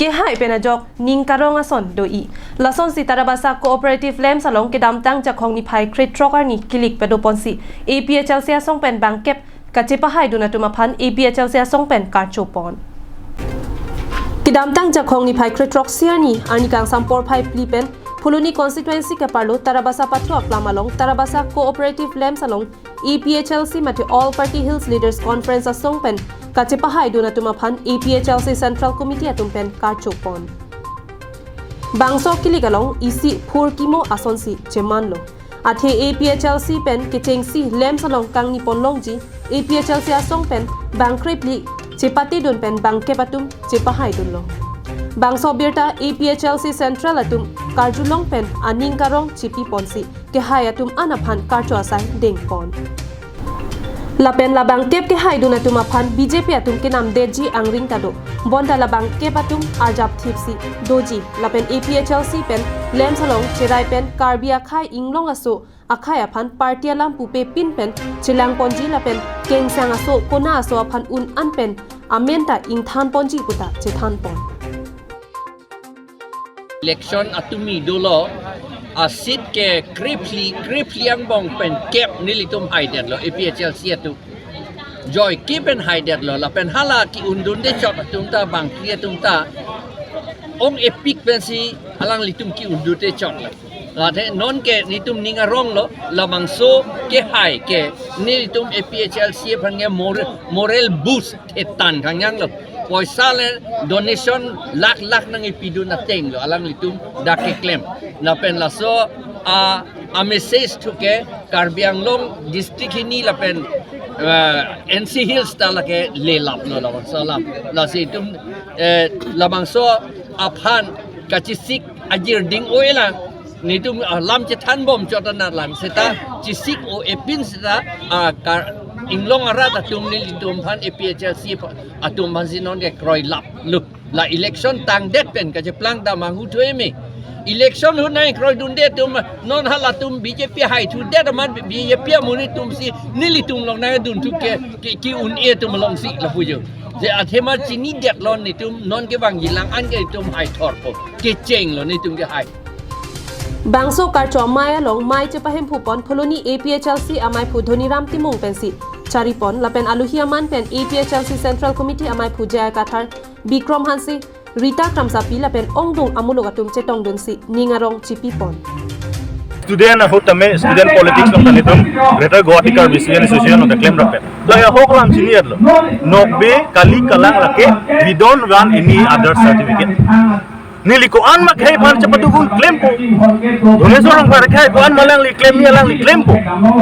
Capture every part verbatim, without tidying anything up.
kehai pen ajok ning karong ason do-i. Lasonsi Tarabasa Cooperative LAMPS along kedamtang Jakhong niphai krethrok arni kilik padoponsi A P H L C asong pen bangkep kachepahaidun atum aphan A P H L C asong pen karchopon. Kedamtang Jakhong niphai krethrok isi arni, arni kangsam porphai phli pen Phuloni constituency keparlo Tarabasa Pathu Aklam along Tarabasa Cooperative LAMPS along A P H L C mate All Party Hills Leaders Conference asong pen kachepahaidun atum aphan A P H L C Central Committee atum pen karchopon. Bangso kilik along isi phurkimo asonsi chemanlo. Athe A P H L C pen kechengsi LAMPS along kangni ponlongji A P H L C asong pen bangkre phli chepatedun pen bangkep atum chepahaidunlo. Bangso birta A P H L C Central atum karjulong pen aning karong chepiponsi kehai atum an aphan karcho asai dengpon. Lapen labangkep kehaidun atum aphan B J P atum kenamdetji angring ta do. Bonta labangkep atum arjapthipsi doji. Lapen A P H L C pen LAMPS along cherai pen Karbi akhai inglong aso akhai aphan party alam pupepin pen chelangponji lapen kengsang aso kona aso aphan un an pen amen ta ingthanponji puta chethanpon. Election atumi dolo, asit ke kre phli, kre phli angbong pen kep nelitum haidetlo A P H L C atum. Joike pen haidetlo, lapen hala ke-undunde chot atum ta, bangkre atum ta ong-epik pensi alanglitum ke-undunde chotlo. Athe non ke nelitum ning aronglo, labangso kehai ke nelitum A P H L C aphan ke mor-, moral boost thetan kangyanglo. Poisa le donation lakh lakh nangkepidun atenglo alanglitum dak keklem. Lapen laso a, a message thu ke Karbi Anglong district hini lapen, eh, N C Hills ta lake lelaplo labangso alam. Lasi itum, eh, labangso aphan kachesik ajir ding-o-e lang. Nelitum, ah, lam chethanbom chot anat lang seta chesik-o-epin seta, ah, kar inglong arat atum nelitum aphan A P H L C atum aphansi non ke kroilaplo. La election tangdet pen kacheplang ta manghu thu eme. Election ahut nangkroidunde atum non halatum B J P haithudet amat B J P amonit atumsi nelitum along nangdun thu ke, ke, ke-un-e atum alongsi lapu jo. Je athema chinidetlo nelitum non kevangji lang an ke itum haithorpo. Kechenglo nelitum kehai. Bangso karcho amei along mei chepahemphupon Phuloni A P H L C ameiphu Dhoniram Timung pensi charipon lapen aluhi aman pen A P H L C Central Committee ameiphu J I Kathar, Bikrom Hanse, Rita Kramsapi lapen ongdung amuluk atum chetongdunsi ning arong chepipon. Student ahut tame, student politics along tame itum Greater Guwahati Karbi Student Association along ta klemrap-et. Lake ahok alam chinidetlo. Nokbe kali kalang lake, we don't run any other certificate. Neli ko-an ma khei aphan chepadukun klempo. Donation aphan khei ko-an ma alangli klemji, alangli klempo.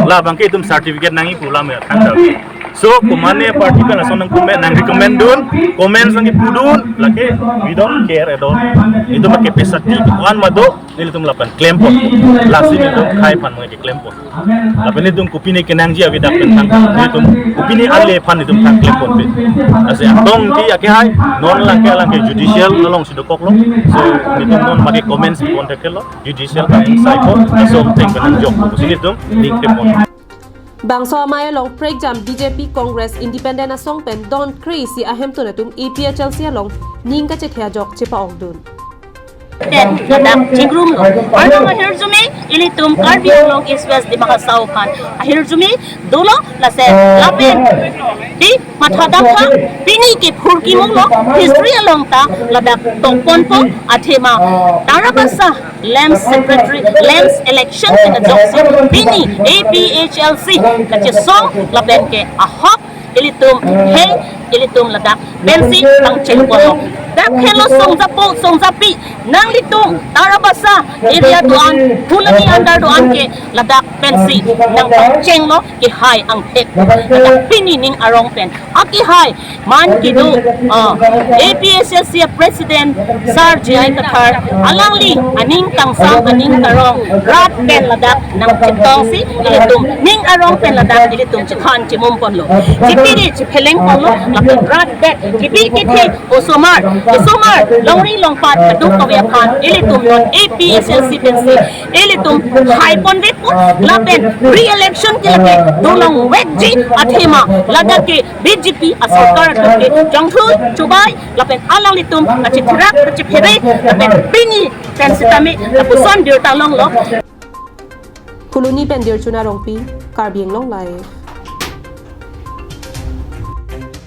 Labang ke itum certificate nangji pu lam ya thangta. So, komatne party pen lason nang comment, nang recommend dun, comments nangkepudun, lake we don't care at all. Itum ke capacity ko-an ma do, nelitum lapen klempo. Lasi nelitum khei aphan nangkeklempo. Lapen nelitum kopine kenangji avedak pen thang, nelitum kopine ale aphan nelitum thang klemponpe. Lasi atong ti akehai, non lang ke lang ke judicial alongsi dokoklo. So, nelitum non make comments pon thekthe lo, judicial ka inside po, laso theng pen nangjok. Lasi nelitum ning thepon. Bangso amei along prekjam B J P, Congress, Independent asong pen don kre-isi ahemtun atum A P H L C along ning kachethe ajok chepa-ongdun. Ten, ladak chingrumlo. Arnam ahirjume, ilitum Karbi Anglong East West Dima Hasao aphan ahirjume dolo, lasi lapen di mathadamtha, pini ke phurkimono, history along ta ladak tokponpo, athema Tarabasa LAMPS secretary, LAMPS election pen ajoksi pini A P H L C kachesong lapen ke ahok ilitum, hei, ilitum ladak pensi pangchengponlo. Dak helo songjapo, songjapi, nanglitum Tarabasa area do-an, Phuloni under do-an ke ladak pensi nangpangchenglo kehai angthek. Ladak pini ning arong pen akehai man kedo, ah, A P H L C President Sir J I Kathar, alangli aning kangsam, aning karong rat pen ladak nangchetongsi ilitum ning arong pen ladak ilitum chekhan chemumponlo. Chepiri chephelengponlo, lapen rat pen chepi kethe osomar Isomar longri longpat aduk kave aphan ilitum non A P H L C pensi ilitum hai ponvekpo lapen re-election ke lake dolong vekji athema ladak ke B J P asorkar atum ke jongthu chubai lapen alanglitum kachitherak kachiphere lapen pini pen sitame lapuson dirta longlo. Phuloni pen Dirchuna Rongpi, Karbi Anglong Live.